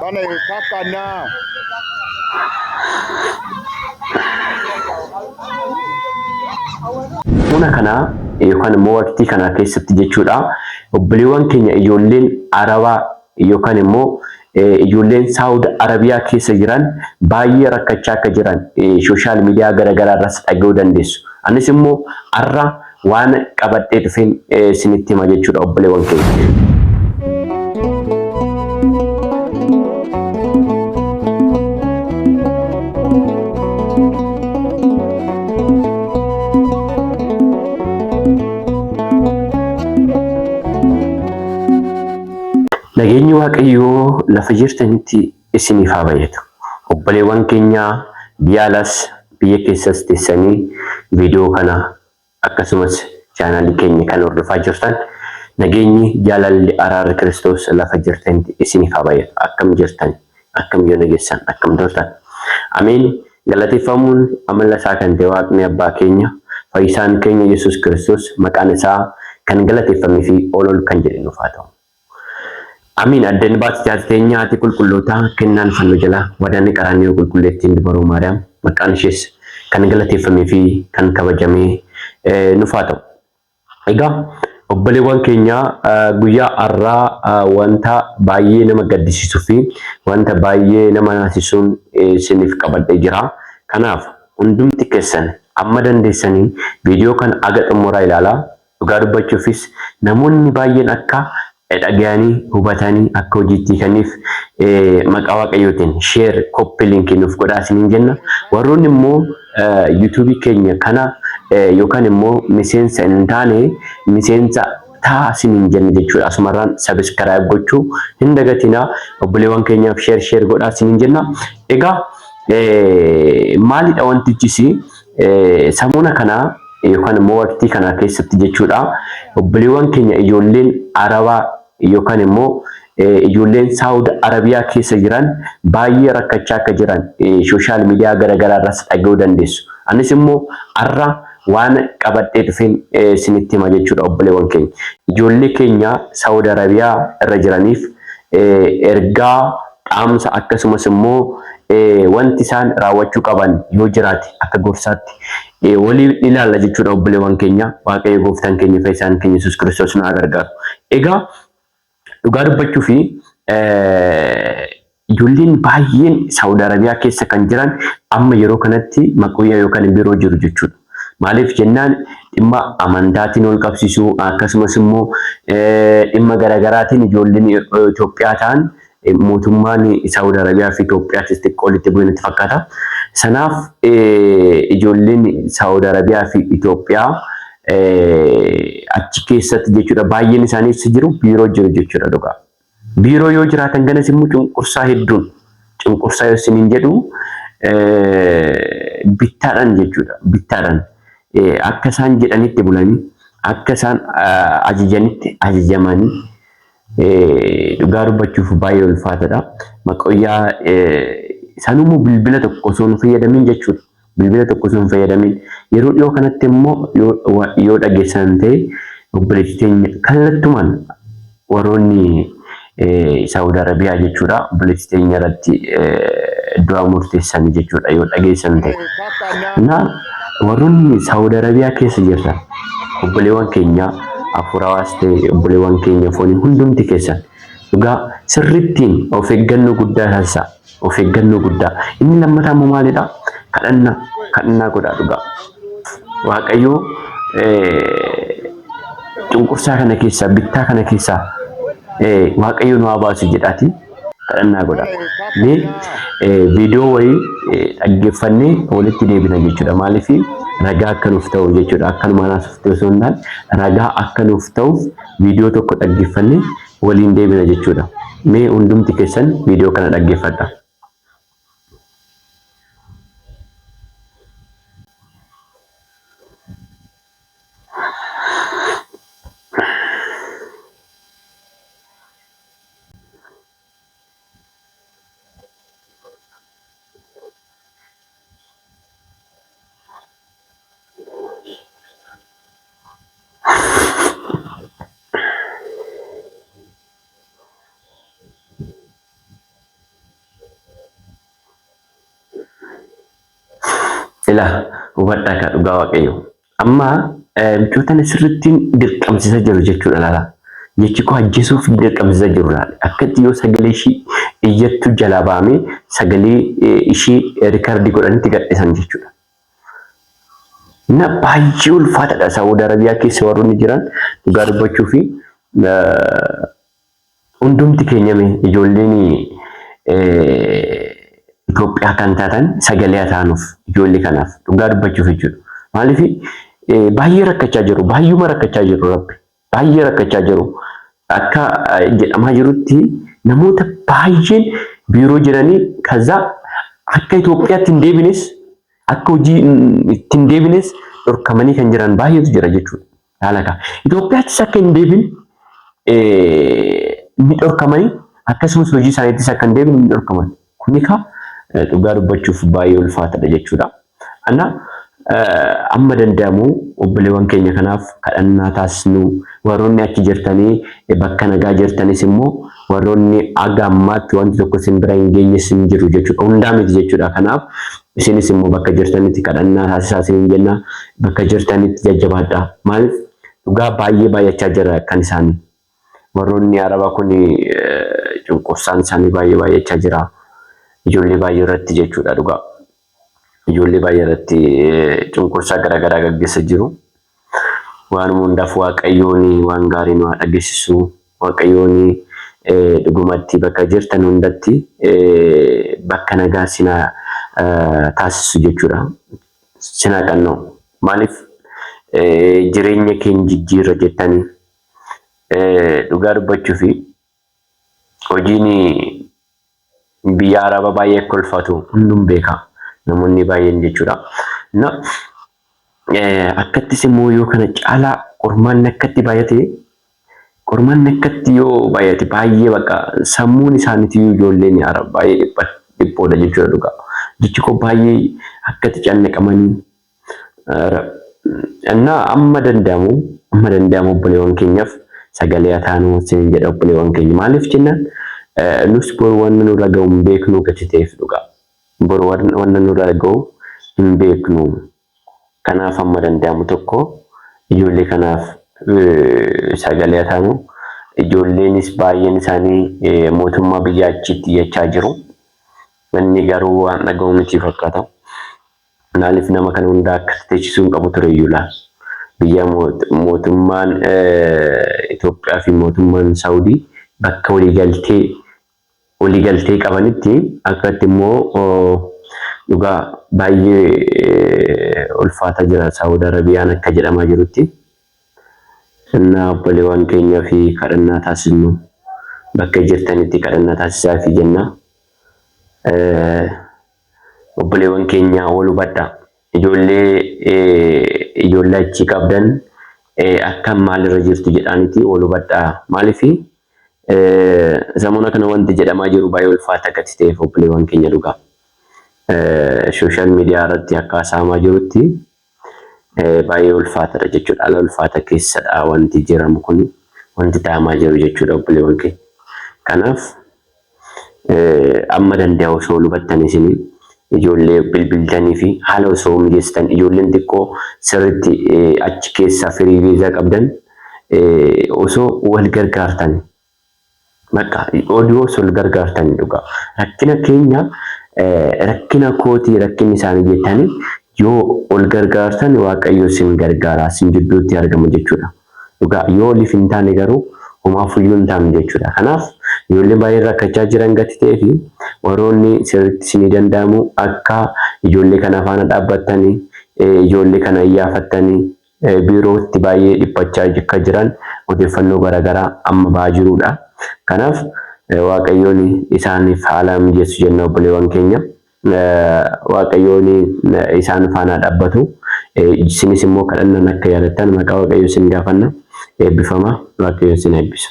Bana kakana. Muna kana yookaan immoo waqtii kana keessatti jechuudha obboleewwan keenya ijoolleen Arabaa yookaan immoo ijoolleen Saawud Arabiyaa keessa jiran baay'ee rakkachaa akka jiran sooshaal miidiyaa garaagaraa irraas dhaga'uu dandeessu. Anis immoo har'a waan qabadhee dhufeen isinitti hima jechuudha obboleewwan keenya. Nageenyi Waaqayyoo lafa jirtanitti isiniif haa baay'atu. Obboleewwan keenya biyya alaas biyya keessas teessanii viidiyoo kana akkasumas chaanaalii keenya kan hordofaa jirtan nageenyi jaalalli araarri Kiristoos lafa jirtanitti isiniif haa baay'atu. Akkam jirtan? Akkam yoo nageessan? Akkam turtan? Ameen. Galateeffamuun amala isaa kan ta'e Waaqni Abbaa keenya fayyisaan keenya Yesuus Kiristoos maqaan isaa kan galateeffamee fi ol ol kan jedhe nuuf haa ta'u. Amiin. Addan baati jaati teenya haati qulqullootaa kennaan fannoo jala wadaanni qaraaniyoo qulqulleettiin dubaroo Maariyaam maqaan ishees kan galateeffamee fi kan kabajamee nuuf haa ta'u. Egaa obboleewwan keenya guyyaa har'aa wanta baay'ee nama gaddisiisuu fi wanta baay'ee nama naasisuun isiniif qabadhee jira. Kanaaf hundumti keessan amma dandeessanii viidiyoo kana haga xumuraa ilaalaa. Dhugaa dubbachuufis namoonni baay'een akka dhagayanii hubatanii akka hojiitti hiikaniif maqaa Waaqayyootiin share copy link nuuf godhaa isiniin jenna. Warroonni immoo YouTube keenya kana yookaan immoo miseensa hin taane miseensa ta'a isiniin jenna jechuudha. Asumarraan subscribe gochuu hin dagatinaa. Obboleewwan keenyaaf share share godhaa isiniin jenna. Egaa maalidha wantichis samuuna kana yookaan immoo waqtii kana keessatti jechuudha obboleewwan keenya ijoolleen Arabaa yookaan immoo ijoolleen Saawud Arabiyaa keessa jiran baay'ee rakkachaa akka jiran sooshaal miidiyaa garaagaraa irraas dhaga'uu dandeessu. Anis immoo har'a waan qabadhee dhufeen isinitti hima jechuudha obboleewwan keenya. Ijoollee keenya Saawud Arabiyaa irra jiraniif ergaa dhaamsa akkasumas immoo wanti isaan raawwachuu qaban yoo jiraate akka gorsaatti waliin ilaalla jechuudha obboleewwan keenya. Waaqayyo gooftaan keenya fayyisaan keenya Yesuus Kiristoos nu haa gargaaru. Egaa dhugaa dubbachuu fi ijoolleen baay'een Saawud Arabiyaa keessa kan jiran amma yeroo kanatti maqooyyaa yookaan biroo jiru jechuudha. Maaliif jennaan dhimma amantaatiin wal qabsiisuu akkasumas immoo dhimma garaagaraatiin ijoolleen Itoophiyaa ta'an mootummaan Saawud Arabiyaa fi Itoophiyaatis xiqqoo walitti bu'e natti fakkaata. Sanaaf ijoolleen Saawud Arabiyaa fi Itoophiyaa achi keessatti jechuudha baay'een isaanii jiru biiroo jiru jechuudha dhugaa. Biiroo yoo jiraatan ganas immoo cunqursaa hedduun cunqursaa yoo isiniin jedhu bittaadhaan jechuudha. Bittaadhaan akka isaan jedhanitti bulanii akka isaan ajajanitti ajajamanii dhugaa dubbachuuf baay'ee ulfaatadha. Maqoyyaa isaanummoo bilbila tokko osoo hin fayyadamin jechuudha. Bilbila tokko osoo hin fayyadamin yeroo dhiyoo kanatti immoo yoo dhageessan ta'e obboleettii teenya kallattumaan warroonni Saawud Arabiyaa jechuudha obboleettii teenya irratti du'a murteessan jechuudha yoo dhageessan ta'e. Na warroonni Saawud Arabiyaa keessa jirtan obboleewwan keenya hafuurawaas ta'e obboleewwan keenya foonii hundumti keessan dhugaa sirrittiin of eeggannoo guddaa taasisaa. Of eeggannoo guddaa. Inni lammataa immoo maalidha? Kadhannaa. Kadhannaa godhaa dhugaa. Waaqayyoo cunqursaa kana keessaa bittaa kana keessaa Waaqayyo nu haa baasu jedhaati kadhannaa godhaa. Mee viidiyoo wayii dhaggeeffannee walitti deebina jechuudha. Maaliif ragaa akka nuuf ta'u jechuudha. Akkanumaan haasofte osoo hin taane ragaa akka nuuf ta'uuf viidiyoo tokko dhaggeeffannee waliin deebina jechuudha. Mee hundumti keessan viidiyoo kana dhaggeeffadha. Ilaa hubadhaa kaa dhugaa Waaqayyo. Amma mucoo tana sirriitti dirqamsiisa jiru jechuudha laala. Jechi koo ajjeesuuf dirqamsiisa jiru laala. Akkatti yoo sagalee ishii iyyattu jalaa baamee sagalee ishii rikardii godhanitti gadhiisan jechuudha. Na baay'ee ulfaataadha Saawud Arabiyaa keessa warroonni jiran dhugaa dubbachuu fi hundumti keenya mee ijoolleen Itoophiyaa kan taatan sagalee haa taanuuf ijoollee kanaaf dhugaa dubbachuuf jechuudha. Maaliif baay'ee rakkachaa jiru, baay'uma rakkachaa jiru rabbi, baay'ee rakkachaa jiru. Akka jedhamaa jirutti namoota baay'een biiroo jiranii kaza akka Itoophiyaatti hin deebines akka hojii itti hin deebines dhorkamanii kan jiran baay'eetu jira jechuudha. Haala kaa. Itoophiyaattis akka hin deebin ni dhorkamanii akkasumas hojii isaaniittis akka hin deebine ni dhorkaman. Kuni kaa dhugaa dubbachuuf baay'ee ulfaatadha jechuudha. Ana amma danda'amu obboleewwan keenya kanaaf kadhannaa taasisnu warroonni achi jirtanii bakka nagaa jirtanis immoo warroonni aga ammaatti wanti tokko isin bira hin geenyes hin jiru jechuudha. Hundaa miti jechuudha. Kanaaf isinis immoo bakka jirtanitti kadhannaa taasisaa isiniin jenna. Bakka jirtanitti jajjabaadhaa. Maaliif dhugaa baay'ee baay'achaa jira kan isaanii. Warroonni Arabaa kun cunqursaan isaanii baay'ee baay'achaa jira. Ijoollee baay'ee irratti jechuudha dhugaa. Ijoollee baay'ee irratti cunqursaa garaagaraa gaggeessa jiru. Waanuma hundaaf Waaqayyoon waan gaarii nu haa dhageessisu. Waaqayyoon dhugumatti bakka jirtan hundatti bakka nagaa sin haa taasisu jechuudha. Sin haa qanna'u. Maaliif jireenya keenya jijjiirra jettanii dhugaa dubbachuu fi hojiin biyya Arabaa baay'ee akka ulfaatu hundum beeka. Namoonni baay'een jechuudha. Na akkattis immoo yoo kana caalaa qormaanni akkatti baay'ate qormaanni akkatti yoo baay'ate baay'ee bakka sammuun isaaniitii ijoolleen Arab baay'ee dhiphoodha jechuudha dhugaa. Jechi koo baay'ee akkatti cannaqamanii እና amma danda'amu amma danda'amu obboleewwan keenyaaf sagalee haa taanu isiniin jedha obboleewwan keenya. Maaliif jennaan nus boru wanna nurra ga'u hin beeknu gati ta'eef dhugaa. Boru wanna nurra ga'u hin beeknu. Kanaaf amma danda'amu tokko ijoollee kanaaf sagalee haa taanu. Ijoolleenis baay'een isaanii mootummaa biyya achiitti iyyachaa jiru. Inni garuu waan dhaga'u miti fakkaata. Maaliif nama kana hundaa akka teessisuu hin qabu ture iyyuu laal. Biyya mootummaan Itoophiyaa fi mootummaan Saawudii bakka waliigaltee waliigaltee qabanitti akkatti immoo dhugaa baay'ee ulfaataa jira Saawud Arabiyaan akka jedhamaa jirutti. Innaa obboleewwan keenya fi kadhannaa taasisnu bakka jirtanitti kadhannaa taasisaa fi jenna. Obboleewwan keenya wal hubadhaa. Ijoollee ijoollee achii qabdan akkam maalirra jirtu jedhaaniti wal hubadhaa. Maaliif zamana kana wanti jedhamaa jiru baay'ee ulfaata gati ta'eef obboleewwan keenya dhugaa. Social media irratti akka haasa'amaa jirutti baay'ee ulfaatadha jechuudha. Haala ulfaata keessadha wanti jiramu kun wanti ta'amaa jiru jechuudha obboleewwan keenya. Kanaaf amma danda'u osoo hubattan isin ijoollee bilbiltanii fi haala osoo mijeessitan ijoolleen xiqqoo sirriitti achi keessaa firii viizaa qabdan osoo wal gargaartan bakka oduu osoo wal gargaartan dhugaa rakkina keenya rakkina kootii rakkinni isaanii jettanii yoo wal gargaartan Waaqayyo isin gargaara isin jidduutti argama jechuudha. Dhugaa yoo waliif hin taane garuu homaafuyyuu hin taanu jechuudha. Kanaaf ijoolleen baay'een rakkachaa jiran gati ta'ee fi warroonni sirriitti isinii danda'amu akka ijoollee kana faana dhaabbattanii ijoollee kana iyyaafattanii biirootti baay'ee dhiphachaa akka jiran odeeffannoo garaagaraa amma ba'aa jirudha. Kanaaf Waaqayyoon isaaniif haala mijeessu jenna obboleewwan keenya. Waaqayyoon isaan faana dhaabbatu. Isinis immoo kadhannaan akka yaadattan maqaa Waaqayyoo isin gaafanna. Eebbifama. Waaqayyo isin eebbisu.